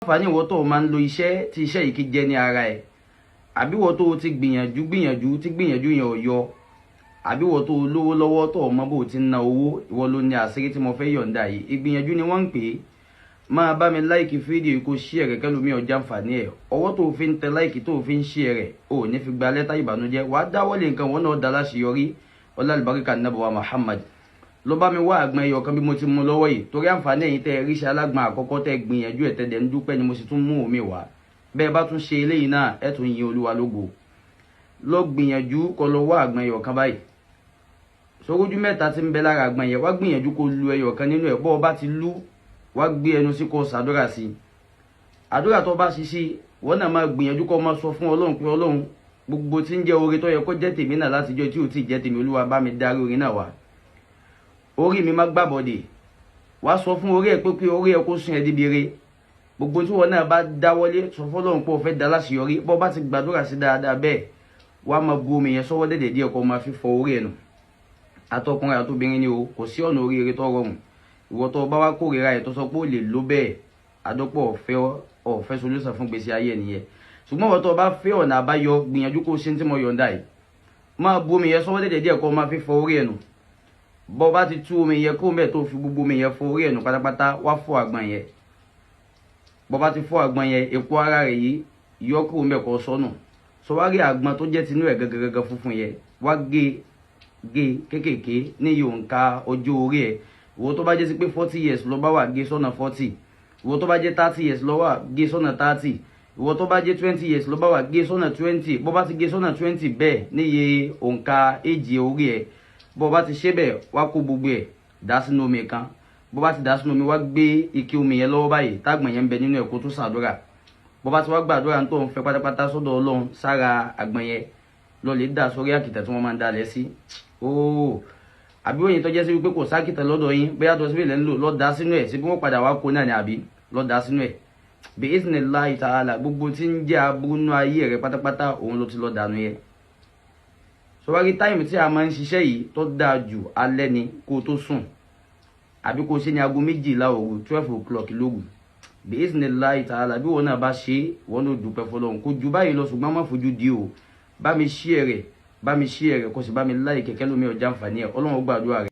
Àǹfààní ìwọ tó o máa ń lo iṣẹ́ tí iṣẹ́ yìí kì í jẹ́ ní ara ẹ̀, àbí ìwọ tó o ti gbìyànjú gbìyànjú tí gbìyànjú yẹn ò yọ, àbí ìwọ tó o lówó lọ́wọ́ tó o mọ bó o ti ń ná owó, ìwọ ló ní àṣírí tí mo fẹ́ yọ̀ǹda yìí. Ìgbìyànjú ni wọ́n ń pè é. Máa bá mi like fídíò yìí, kó share rẹ̀ kẹ́lòmíì ó jàǹfààní ẹ̀. Ọwọ́ tó o fi ń tẹ like, tó o fi ń share rẹ̀, o ò ní fi gba lẹ́tà ìbànújẹ́. Wàá dáwọ́lé nǹkan wọn náà dá láṣeyọrí. Ọlá àlùbáríkà nàbọ̀wá Muhammad. Lọ bá mi wá àgbọn ẹyọ kan bí mo ti mú lọ́wọ́ yìí, torí àǹfààní ẹ̀yin tẹ́ ẹ ríṣẹ́ alágbọn àkọ́kọ́, tẹ́ ẹ gbìyànjú ẹ̀, tẹ́ dẹ̀ ń dúpẹ́ ni mo sì tún mú omi wá. Bẹ́ẹ̀ bá tún ṣe eléyìí náà, ẹ̀ tún yin Olúwa lógo. Lọ gbìyànjú kó lọ wá àgbọn ẹyọ kan báyìí. Sórójú mẹ́ta tí ń bẹ lára àgbọn yẹn, wá gbìyànjú kó lu ẹyọ kan nínú ẹ̀. Bọ́ ọ bá ti lú, wá gbé ẹnu sí, kó ṣàdúrà sí. Àdúrà tó bá ṣiṣẹ́, wọ́n náà máa gbìyànjú kó máa sọ fún Ọlọ́run pé, "Ọlọ́run, gbogbo tí ń jẹ́ oore tó yẹ kó jẹ́ tèmi náà látijọ́ tí ò tí ì jẹ́ tèmi, Olúwa, bá mi darí oore náà wá. Orí mi má gbàbọ̀dè." Wá sọ fún orí ẹ pé kí orí ẹ kó sún ẹ débi re. Gbogbo tí wọn náà bá dáwọ́lé, sọ fọ́lọ́run pé o fẹ́ da láṣeyọrí. Bọ́ bá ti gbàdúrà sí dáadáa bẹ́ẹ̀, wàá máa bu omi yẹn sọ́wọ́ dẹ̀dẹ̀ díẹ̀, kó máa fi fọ orí ẹ̀ nù. Atọkùnrin àtobìnrin ni o, kò sí ọ̀nà oríire tó rọrùn. Ìwọ tó bá wá kórìíra ẹ̀, tó sọ pé ó lè ló bẹ́ẹ̀, àdọ́pọ̀ ọ̀fẹ́ ọ̀fẹ́ solution fún gbèsè ayé ẹ̀ nìyẹn. Ṣùgbọ́n ìwọ tó bá fẹ́ ọ̀nà àbáyọ, gbìyànjú kó ṣe ní tí mo yọ̀ǹda yìí. Máa bu omi yẹn sọ́wọ́ dẹ̀dẹ̀ díẹ̀, kó máa fi fọ orí ẹ̀ nù. Bọ́ bá ti tú omi yẹn kó mẹ́ẹ̀, tó fi gbogbo omi yẹn fọ orí ẹ̀ nù pátápátá, wá fọ àgbọn yẹn. Bọ́ bá ti fọ àgbọn yẹn, èpo ara rẹ̀ yìí, yọ kúrò mẹ́ẹ̀, kó sọnù. Sọwárí àgbọn tó jẹ́ tinú ẹ̀ gẹ́gẹ́gẹ́gẹ́ funfun yẹn, wá gé gé kékèké ní òǹkà ọjọ́ orí ẹ̀. Ìwọ tó bá jẹ́ sí pé 40 years ló bá wà, gé sọ́nà 40. Ìwọ tó bá jẹ́ 30 years ló wà, gé sọ́nà 30. Ìwọ tó bá jẹ́ 20 years ló bá wà, gé sọ́nà 20. Bó bá ti gé sọ́nà 20 bẹ́ẹ̀ níye òǹkà èjì orí ẹ̀, bó bá ti ṣe bẹ́ẹ̀, wá kó gbogbo ẹ̀ dá sínú omi kan. Bó bá ti dá sínú omi, wá gbé ike omi yẹn lọ́wọ́ báyìí tágbọ̀n yẹn ń bẹ nínú ẹ̀, kó tún ṣàdúrà. Bó bá ti wá gbàdúrà tó ń fẹ́ pátápátá sọ́dọ̀ Ọlọ́run sára àgbọ̀n yẹn, lọ lè dà sórí àkìtàn tí wọ́n máa ń dalẹ̀ sí. Ooo, àbí òyìn tó jẹ́ sí wípé kò sákìtàn lọ́dọ̀ yín, bóyá tó síbí lẹ́ ń lò, lọ́ da sínú ẹ̀ síbí, wọ́n padà wá kó náà ni, àbí lọ́ da sínú ẹ̀. Bí iznillahi ta'ala, gbogbo tí ń jẹ́ aburú ayé rẹ̀ pátápátá, òun ló ti lọ dànù yẹn. Sọwárí time tí a máa ń ṣiṣẹ́ yìí tó dáa jù, alẹ́ ni, kó o tó sùn, àbí kó o ṣe ní aago 12 òru, 12 o'clock lóru. Bí iznillahi ta'ala, bí wọn náà bá ṣe, wọn náà dúpẹ́ fọlọ́run. Kó ju báyìí lọ, ṣùgbọ́n má fojú di o. Bá mi share rẹ̀, bá mi share rẹ̀, kó sì bá mi like kẹ́lòmíì ó jàǹfààní ẹ̀. Ọlọ́run ó gbàdúrà rẹ̀.